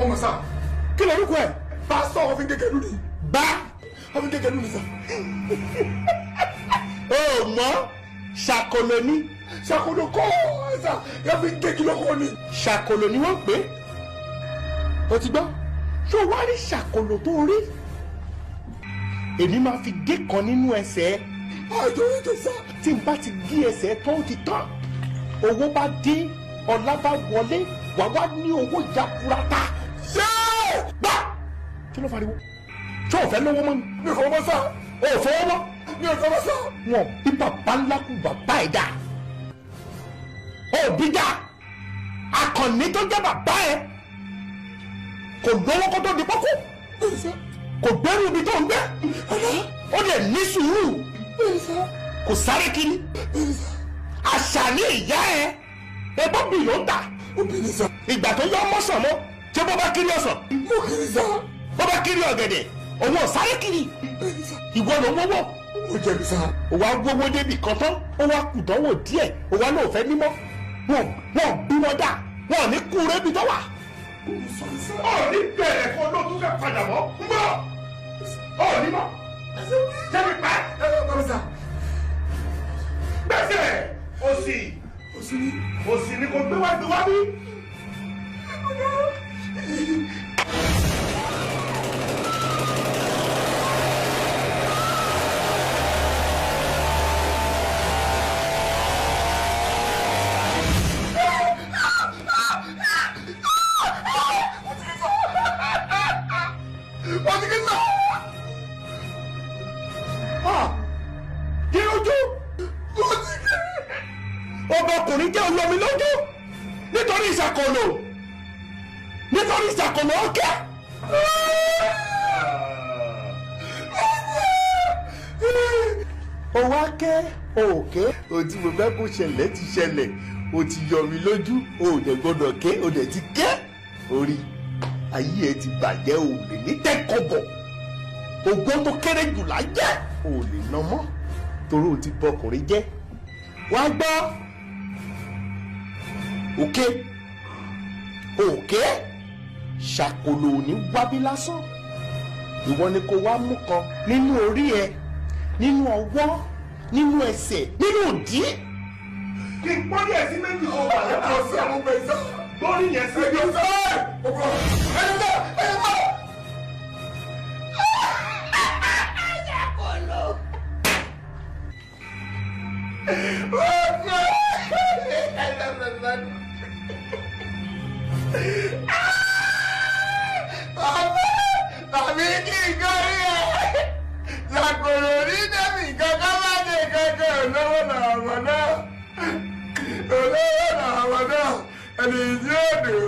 Mo mọ̀ sá. Kí lorúkọ ẹ̀? Pásítọ̀ ọ̀fìn kékeré ni. Bá ọ̀fìn kékeré ni sá. O mọ̀ ṣàkólò ní. Ṣàkólò kọ́ sá, yóò fi kékeré lọ́kọ́ ni. Ṣàkólò ni wọ́n pè é. O ti gbọ́? Ṣé o wá rí ṣàkólò tó rí? Èmi máa fi gé kan nínú ẹsẹ̀ ẹ. Àjọ ètò sá. Tí n bá ti gé ẹsẹ̀ tán ó ti tán. Owó bá dé, ọlá bá wọlé, wà wá ní owó jaburata. Yéé! Gbà! Kí ló fariwo? Ṣé o fẹ́ lówó mọ́ ni? Mi ò fọwọ́ mọ́ sá. O ò fọwọ́ mọ́? Mi ò fọwọ́ sá. Wọn bí bàbá ńlá kú bàbá ẹ̀ dà. O bí dà. Akànnì tó jẹ́ bàbá ẹ̀ kò lówó kó tó di pọ́kú. Kò gbẹ́rù ibi tó ń gbé. Ó lè ní sùúrù. Kò sáré kiri. Àṣà ní ìyá ẹ. Ẹbọ bì ló ń tà. Ìgbà tó yọ ọmọ sàn mọ́, ṣé bó bá kiri ọsàn? Bó bá kiri ọ̀gẹ̀dẹ̀, òun ò sáré kiri. Ìwọ ló ń wọ́wọ́. Ó wá wọ́wọ́ débi kan tán, ó wá kù dánwò díẹ̀, ó wá lóò fẹ́ mímọ́. Wọ́n bí wọ́n dà, wọ́n ní kú rẹ́bi tó wà. Ó ní bẹ̀rẹ̀ kó ló tún fẹ́ padà mọ́. Ń bọ̀. Ó ní mọ́. Jẹ́bi pa. Gbèsè òsì. Òsì ni kò gbé wá gbé wá bí. Ọmọkùnrin jẹ́ olómi lójú nítorí ìṣàkólò, nítorí ìṣàkólò ọ̀kẹ́. Ó wá ké òkè. Ohun tí mo fẹ́ kó ṣẹlẹ̀ ti ṣẹlẹ̀, o ti yọ mi lójú, o ò dẹ̀ gbọ́dọ̀ ké, o dẹ̀ ti ké. Orí ayé ẹ ti bàjẹ́, o lè ní tẹ́kọ̀bọ̀. Ògbó tó kéré jù láyé, o lè ná mọ́ torí o ti bọkùnrin jẹ́. Wá gbọ́. Òkè òkè ṣàkólò ní wábí lásán. Ìwọ ni kò wá mú kan nínú orí ẹ, nínú ọwọ́, nínú ẹsẹ̀, nínú ìdí. Kí n pọ́n díẹ̀ sí méjì kó wà lẹ́kọ̀ọ́ sí àwọn ọmọ ẹ̀sán. Lórí yẹn sí ẹjọ́ sẹ́ẹ̀. Ṣàkólò. Àmì kí nǹkan rí ẹ. Ṣàkólò ní dẹ́bì kankan bá dé kankan olówó làwọn náà. Olówó làwọn náà. Ẹni tí ó dùn